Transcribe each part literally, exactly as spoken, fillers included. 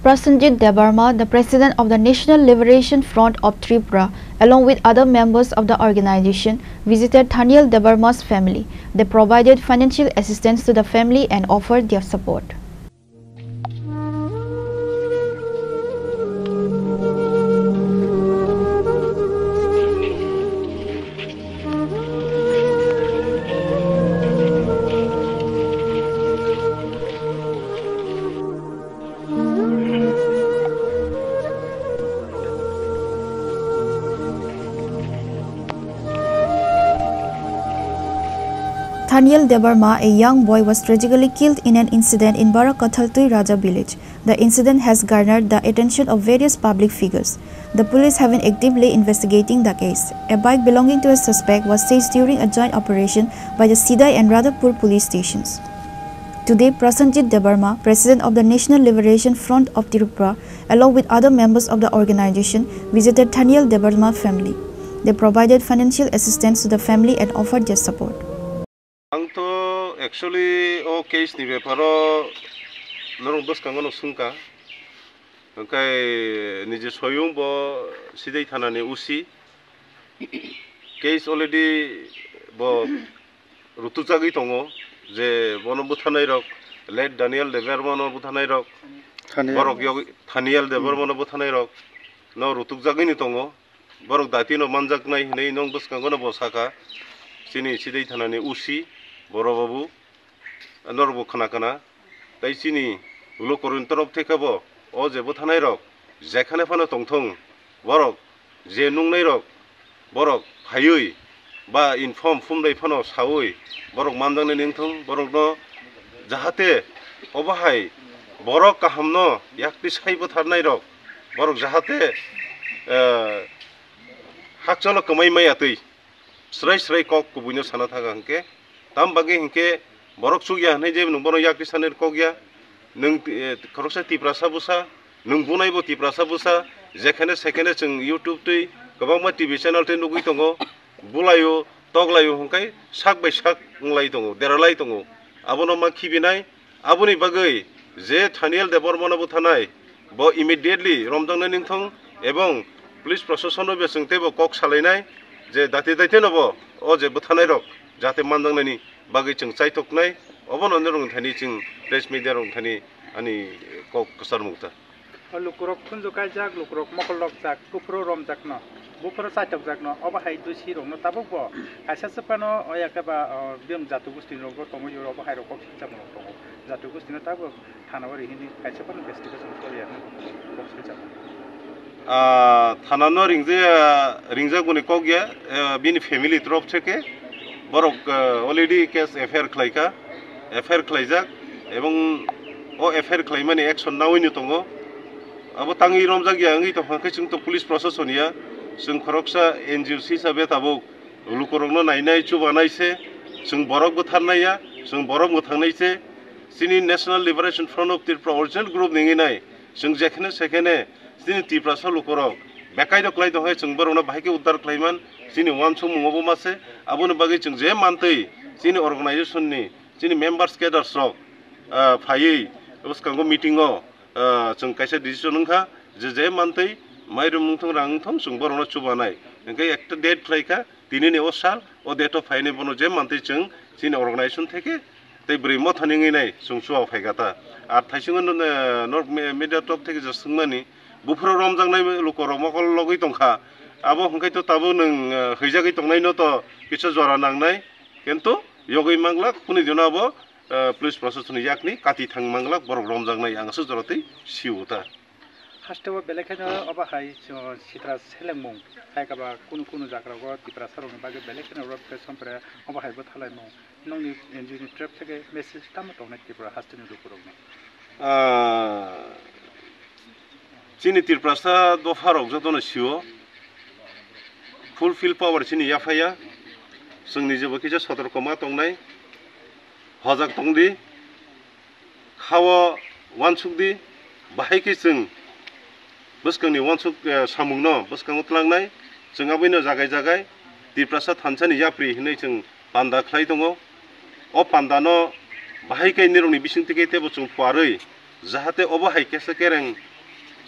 Prasenjit Debbarma, the president of the National Liberation Front of Tripura, along with other members of the organization, visited Thaniel Debbarma's family. They provided financial assistance to the family and offered their support. Thaniel Debbarma, a young boy, was tragically killed in an incident in Barak Kathaltui Raja village. The incident has garnered the attention of various public figures. The police have been actively investigating the case. A bike belonging to a suspect was seized during a joint operation by the Sidai and Radhapur police stations. Today, Prasenjit Debbarma, president of the National Liberation Front of Tripura, along with other members of the organization, visited Thaniel Debbarma family. They provided financial assistance to the family and offered their support. Ang to actually o case ni beparo norok bwskango no swngkha. Hwnkhe niji soyung bo Sidai thana ni O C. Case already bo rutukjagwi tongo je bono bwtharnai rok, late Daniel Debbarma no bwtharnai rok, Thaniel. Borok yog-, Thaniel Debbarma no bwtharnai rok no rutukjagwi ni tongo. Borok dati no manjaknai hinwi nong bwskango no bo sakha, chini Sidai thana ni O C Boro Babu. Norok bo khna khna. Tai chini lukurokni torop thai khe bo o je bwtharnai rok jekhane phano tongthung, borok je nungnai rok borok phaiwi ba inform phumdai phano sawi borok manjaknai wngthung, borokno jahate obo hai borok kahamno yakti sai bwtharnai rok borok jahate, eh, hakchalo kwmai maya twi. Srai srai kok kubuino sana thaga hwnkhe, tam bagwi hwnkhe borok chukya hwnwi je nwng bono yakri sanir kok ya, nwng, eh, khoroksa Tiprasa bwsa, nwng bunaibo Tiprasa bwsa, jekhane sekhane chwng YouTube twi kwbangma T V channel twi nugwi tongo, bulaio, toklaio hwnkhe sak bai sak wnglai tongo, deralai tongo. Abono ma khibinai, Aboni bagwi je Thaniel Debbarmano bwtharnai, bo immediately romjaknai wngthung ebong police proshasonno bo chwng teibo kok salainai je daite daite no bo o je bwtharnai rok jate manjaknaini bagwi chwng chaithoknai, obono norok thani chwng press media rok thani ani kok kwcharmung ta. O lukurok khunju kaijak, lukurok mokol lokjak, buphuru romjakno, buphuru chaitokjakno, obo hai dusi rokno tabuk bo kaisa se phano o ya khe ba, o, biyang jatu gustinirok bo tongwi obo hai rok kok sijak rok tongo. Jatu gustinirok tabuk thana o rihini kaisa phano investigation koriya hwnwi kok sijak. Ah, thana no ringjaya, ringjak boni kok ya, eh, bini family torop se khe borok, eh, already case F I R khlaikha, F I R khlaijak, ebong o F I R khlaimani action nawi no tongo. Abo tangwi romjak ya wngwi tongkha khe chwng to police proshasoni ya, chwng khoroksa N G O hisabe tabuk lukurokno nainai chubanai se, chwng borok bwtharnai ya, chwng borok mwthangnai se. Chini National Liberation Front of Tripura original group ni wngwi nai, chwng jekhene sekhene chini Tiprasa lukurok bekai rok kwlai tongkhe chwng borokno bahai khe uddar khlaiman, chini uansukmung obo ma se. Aboni bagwi chwng je mantwi chini organization ni chini members, cadres rok, ah, phaiwi bwskango meeting o, ah, chwng kaisa decision wngkha je, je mantwi mairum wngthung, rang wngthung, chwng borokno chubanai. Hwnkhe ekta date khlaikha, tinini o sal, o date o phainai bono je mantwi chwng chini organization theke tei bwrwi mothani wngwi nai chwng chuba phaikha ta. Ar thaisingo no, eh, norok me-, media tok theke je swngmani, buphuru romjaknai lukurok mokol logwi tongkha. Abo hwnkhe to tabuk nwng, eh, hwijagwi tongnaino to kisa jora nangnai. Kintu yogwi manglak, phunui dino abo, eh, police proshasoni yakni kati thang manglak, borok romjaknai ang aswk jora twi sio ta. Haste o belai kheno obo hai, uh, sitra selengmung hai khe ba kunu kunu jaga rogo Tiprasa rokni bagwi belai kheno road press conference obo hai bo thalaimung. Nokni N G O ni trap theke message tamo tongnai Tripura haste ni lukurokno? Ah, chini Tiprasa dopha rok jotono sio, full field power chini yaphaya, chwngni jebo kisa sotorko ma tongnai, hojak tongdi, khao uansukdi, bahai khe chwng bwskangni uansuk, eh, samungno bwskango twlangnai, chwng aboino jagai jagai Tiprasa thansani yapri hinwi chwng panda khlai tongo. O pandano bahai khe nirokni bisingtwi khe teibo chwng phuarwi, jahate obo hai kesa kereng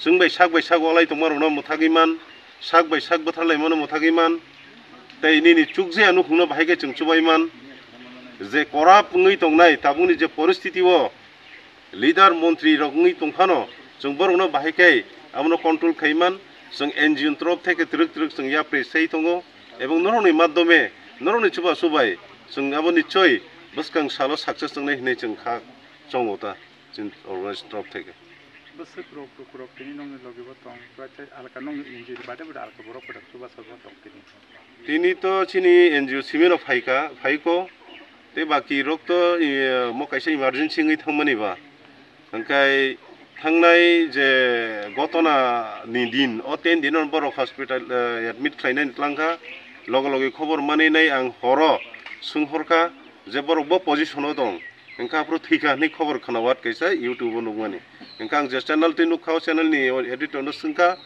Chwng bai sak bai sak walai tongma rokno mwthagwi man, sak bai sak bwtharlaimano mwthagwi man, tei nini chukjaya nukhungno bahai khe chwng chubai man. Je corrupt wngwi tongnai tabukni je poristiti o leader montri rok wngwi tongphano, chwng borokno bahai khe abono control khai man. Chwng N G O ni torof theke twrwk twrwk chwng yapri sai tongo, ebong norokni madhyome, norokni chubachu bai chwng abo nichoi bwskang salo success wngnai hinwi chwng kha chongo ta chini organization torof theke. Bwswk rok, rok, rok tini nokni logi bo tong, alka nokni injury bade bade alka borok kwtal chubachu bo tong tini. Tini to chini N G O simi rok phaika, phaiko, tei baki rok to, eh, mo kaisa emergency wngwi thangmani ba. Hwnkhe thangnai je gotona ni din, o ten din o borok hospital, eh, admit khlainani tlangkha, loge loge khobor manwi nai ang horo swnghorkha je borok bo position o tong. Hwnkhe aphuru thwikha hinwi khobor khna wat kaisa YouTube o nukmani. Hwnkhe ang je channel twi nukha, o channel ni editor no swngkha,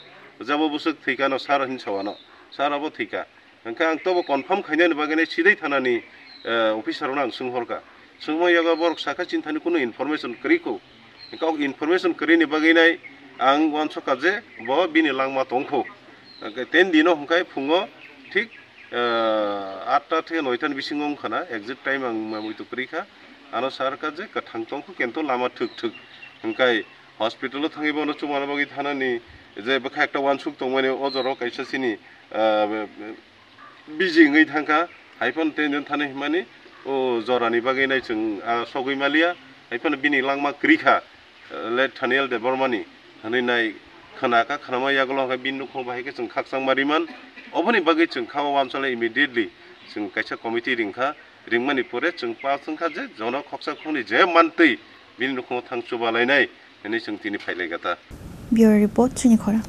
jabo bwswk thwikha no sir hinwi sawano, sir abo thwikha. Hwnkhe ang tobo confirm khainani bagwi nai sidai thanani, eh, officer rokno ang swnghorkha. Swngma yago borok sakha chini thani kunu information kwrwi kho. Hwnkhe o information kwrwini bagwi nai ang uansukha je bo bini langma tongkho. Hwnkhe ten dino hwnkhe phungo thik, eh, atta theke noita ni bisingo wngkha na, exact time ang mamui tu kwrwi kha. Ano sir kha je kwthang tongkho kento lama thwk thwk. Hwnkhe hospital o thangwi bono chumana bagwi thanani je bwkha ekta uansuk tongmani o jora o kaisa chini, eh, biji wngwi thangkha, hai phano tei nini thani hwnmani o jorani bagwi nai chwng, ah, sogwi maliya, hai phano bini langma kwrwi kha, eh, late Thaniel Debbarmani hwnwi nai khna kha, khnama yagulo hwnkhe bini nukhung bai hai khe chwng khakchangma riman, oboni bagwi chwng kha o uansukle immediately chwng kaisa committee ring kha, ringmani pore chwng pass wng kha je jono khoksa khoknwi je mantwi bini nukhungo thang chuba lainai hwnwi chwng tini phai lai kha ta. Bureau Report, Chini Khorang.